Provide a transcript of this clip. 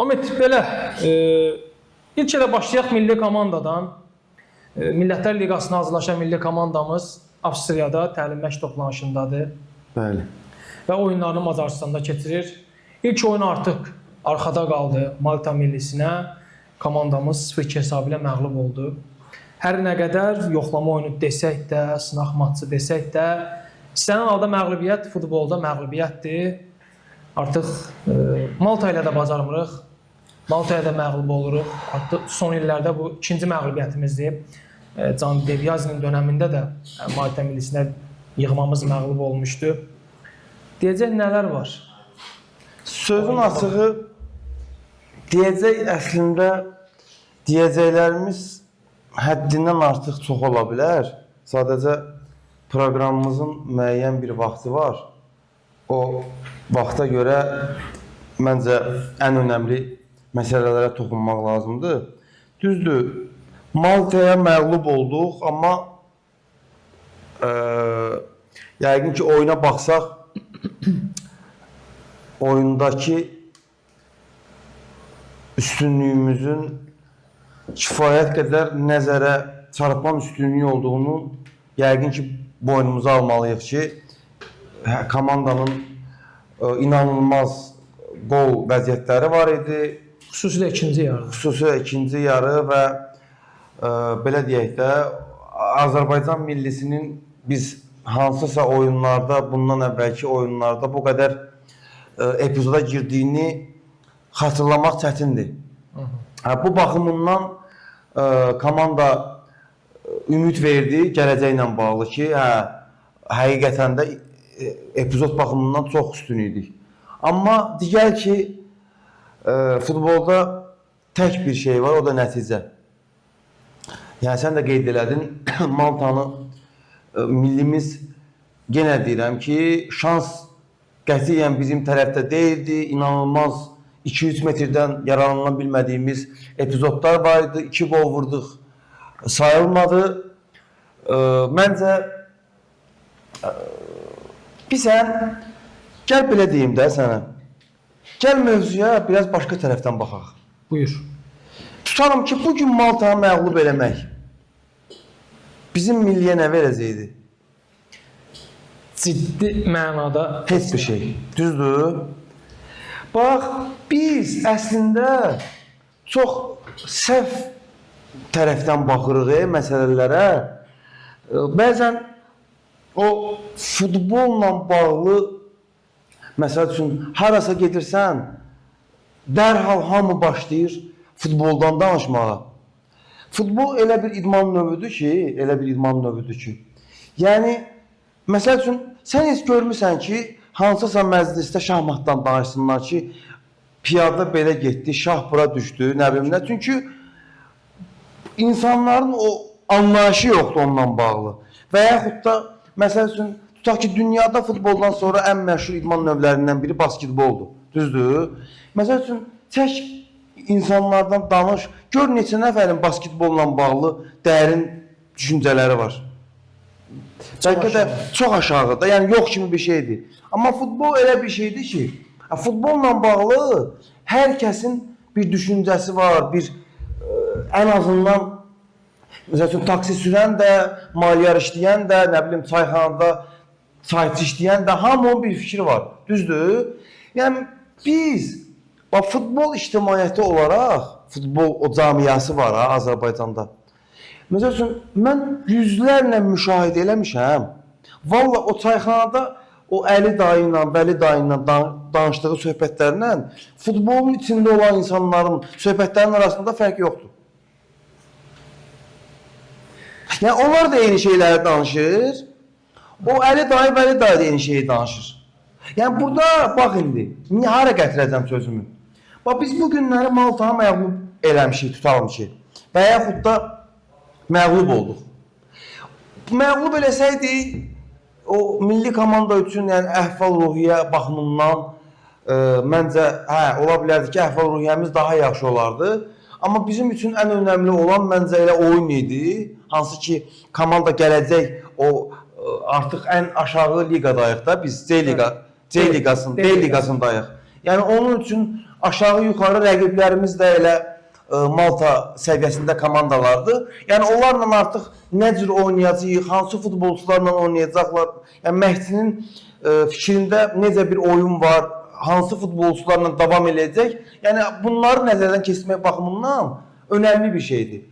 Ahmet, belə, ilk elə başlayaq milli komandadan. Millətlər Liqasına hazırlaşan milli komandamız Avstriyada təlim məşq toplanışındadır Bəli. Və oyunlarını Macarıstanda keçirir. İlk oyun artıq arxada qaldı Malta millisinə. Komandamız 0-2 hesabı ilə məğlub oldu. Hər nə qədər yoxlama oyunu desək də, sınaq matçı desək də, istənilən halda məğlubiyyət futbolda məğlubiyyətdir. Artıq Malta ilə də bacarmırıq. Maltaya da məğlub oluruq. Artıq son illərdə bu ikinci məğlubiyyətimizdir. Can Devyazinin dönəmində də Malta millisinə yığmamız məğlub olmuşdu. Deyəcək nələr var? Sözün açığı, deyəcək əslində deyəcəklərimiz həddindən artıq çox ola bilər. Sadəcə proqramımızın müəyyən bir vaxtı var. O vaxta görə məncə ən önəmli məsələlərə toxunmaq lazımdır. Düzdür, Maltaya məğlub olduq, amma yəqin ki, oyuna baxsaq, oyundakı üstünlüyümüzün kifayət qədər nəzərə çarpan üstünlük olduğunu yəqin ki, boynumuza almalıyıq ki, komandanın inanılmaz qol vəziyyətləri var idi. Xüsusilə ikinci yarı. Xüsusilə ikinci yarı və belə deyək də, Azərbaycan millisinin biz hansısa oyunlarda, bundan əvvəlki oyunlarda bu qədər epizoda girdiyini xatırlamaq çətindir. Hə, bu baxımından komanda ümid verdi gələcəklə bağlı ki, hə, həqiqətən də epizod baxımından çox üstün idik. Amma digər ki, futbolda tək bir şey var, o da nəticə. Yəni sən də qeyd elədin, Maltanı millimiz, yenə deyirəm ki, şans qətiyyən bizim tərəfdə deyildi. İnanılmaz 2-3 metrdən yararlana bilmədiyimiz epizodlar var idi. 2 qol vurduq, sayılmadı. Məncə sən gəl belə deyim də sənə. Gəl mövzuya biraz başqa tərəfdən baxaq. Buyur. Tutalım ki, bugün Maltanı məğlub eləmək bizim milliyə nə verəcəkdi? Ciddi mənada heç bir şey. Düzdür? Bax, biz əslində çox səhv tərəfdən baxırıq məsələlərə. Bəzən o futbolla bağlı, məsəl üçün, harasa gedirsən, dərhal hamı başlayır futboldan danışmağa. Futbol elə bir idman növüdür ki, elə bir idman növüdür ki. Yəni, məsəl üçün, sən heç görmüsən ki, hansısa məclisdə şahmatdan danışsınlar ki, piyada belə getdi, şah bura düşdü, nə bilim nə. Çünki insanların o anlayışı yoxdur onunla bağlı. Və yaxud da, məsəl üçün, tutaq ki, dünyada futboldan sonra ən məşhur idman növlərindən biri basketboldur. Düzdür? Məsəl üçün, çək insanlardan danış, gör neçə nəfərin basketbolla bağlı dərin düşüncələri var. Bəlkə də çox aşağıda, yəni yox kimi bir şeydir. Amma futbol elə bir şeydir ki, futbolla bağlı hər kəsin bir düşüncəsi var, bir ən azından məsəl üçün taksi sürən də, maliyar işləyən də, nə bilim çayxanada çayçı işləyən də, hamının bir fikri var. Düzdür? Yəni biz bax futbol ictimaiyyəti olaraq, futbol o camiası var ha Azərbaycanda. Məsəl üçün mən yüzlərlə müşahidə eləmişəm. Valla o çayxanada o Əli dayı ilə, Vəli dayı ilə danışdığı söhbətlərlə futbolun içində olan insanların söhbətlərinin arasında fərq yoxdur. Yəni onlar da eyni şeyləri danışır. O Əli dayı, Vəli dayı da eyni şeyi danışır. Yəni burada bax indi, niyə hara gətirəcəm sözümü? Bax biz bu günləri Maltanı məğlub eləmişik, tutalım ki. Və yaxud da məğlub olduq. Məğlub eləsəydik, o milli komanda üçün, yəni əhval-ruhiyyə baxımından məncə, hə, ola bilərdi ki, əhval-ruhiyyəmiz daha yaxşı olardı. Amma bizim üçün ən önəmli olan məncə elə oyun idi. Hansı ki, komanda gələcək o artıq ən aşağı liqadayıq da biz C liqa, C liqasının, D liqasındayıq. Yəni onun üçün Aşağı-yuxarı rəqiblərimiz də elə Malta səviyyəsində komandalardır. Yəni onlarla artıq nə cür oynayacağıq, hansı futbolçularla oynayacaqlar, yəni məşqçinin fikrində necə bir oyun var, hansı futbolçularla davam eləyəcək. Yəni bunları nəzərdən keçirmək baxımından önəmli bir şeydir.